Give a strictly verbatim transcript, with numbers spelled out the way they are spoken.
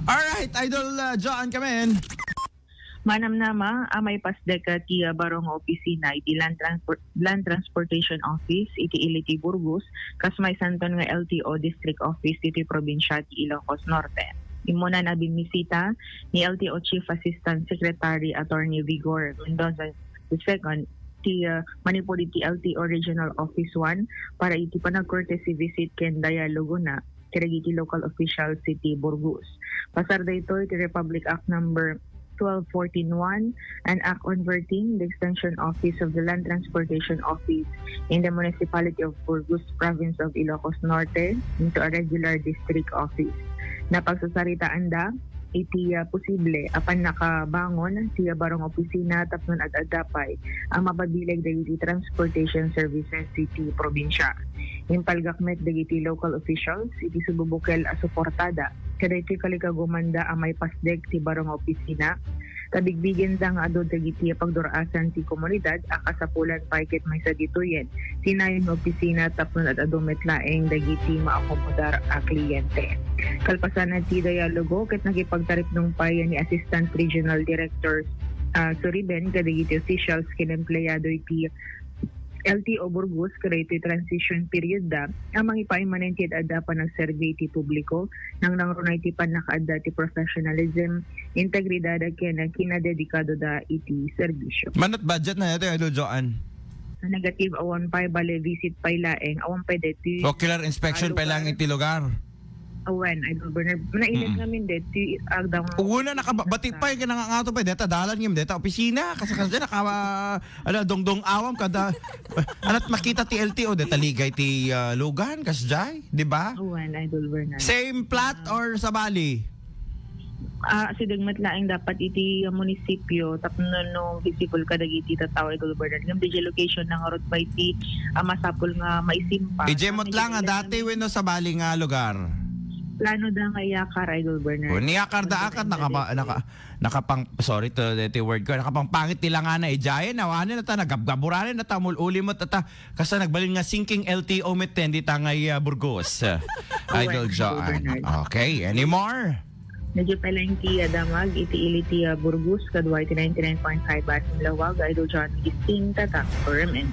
Alright, Idol, uh, John, come in. Manamnama a maipasdek ti, ah, baro nga opisina iti Land Transport-, Land Transportation Office iti Iliti, Burgos, kas maisanton nga L T O District Office iti probinsya ti Ilocos Norte. Immunan a bimmisita ni L T O Chief Assistant Secretary Attorney Vigor Mendoza the second ti, ah, manipud iti L T O Regional Office one para iti panag-courtesy visit ken dialogo na kadagiti local officials iti Burgos. Pasar daytoy ti Republic Act Number twelve fourteen one, an Act converting the extension office of the Land Transportation Office in the Municipality of Burgos, Province of Ilocos Norte, into a regular district office. Napagsasaritaanda iti, ah, posible a pannakabangon ti, ah, baro nga opisina tapno ad-adda pay a mapabileg dagiti transportation services iti probinsya. Impalgak met dagiti local officials iti sububukel a suportada kadaytoy kalikagumanda a maipasdek ti baro nga opisina, ta bigbigenda nga adu dagiti pagdur-asan ti komunidad a kasapulan pay ket maysa ditoyen ti nayon nga opisina tapno ad-adu met laeng dagiti maakomodar a kliyente. Kalpasan ti dialogo ket nakipagtaripnong pay ni Assistant Regional Director, ah, Suriben kadagiti officials ken empleyado iti L T O Burgos kadaytoy transition period da a mangipaay manen ti ad-adda panagserbi iti publiko, nangnangruna iti pannakaadda ti professionalism, integridad ken kinadedikado da iti serbisyo. Manat budget na ito, Idol Joan? Negative, awan pay, bale visit pay laeng, awan pay deti. Ocular inspection pay laeng iti lugar. Awan, Idol Bernard. Nainit Mm-mm. ngamin deti, agdang. Una, nakabati pay, kinangangato pay, deta dalan ngamin, deta opisina, kasi, kasi naka, ah, ala, dongdong awam, kada, anat makita ti L T O, deta ligay ti, ah, lugan, kasjay, di ba? Awan, Idol Bernard. Same plot or sabali? Ah, sideg met laeng dapat iti, ah, munisipyo tapno no visible kadagiti tattao, Idol Bernard. Ngem diay location na ngarud pay ti, ah, masapul nga maisimpa. Idiay met lang nga dati wenno sabali nga lugar? Plano da nga iyakar, Idol Bernard. O, niyakar da akat, nakapa-, naka-, nakapang-, sorry to, to word ko, nakapangpangit ti langana, idiay, awanen, ata, nagabgaburanen, ata, mul-uli met, ata, Kasta nagbalin nga sinking L T O met ten dita nga, ah, Burgos. Idol Joan. Okay, any more? Medyo pay laeng ti, ah, damag iti ili ti, ah, Burgos, kadua iti ninety-nine point five Asim Lawag, Idol Joan, Gising, Tatak, Firm and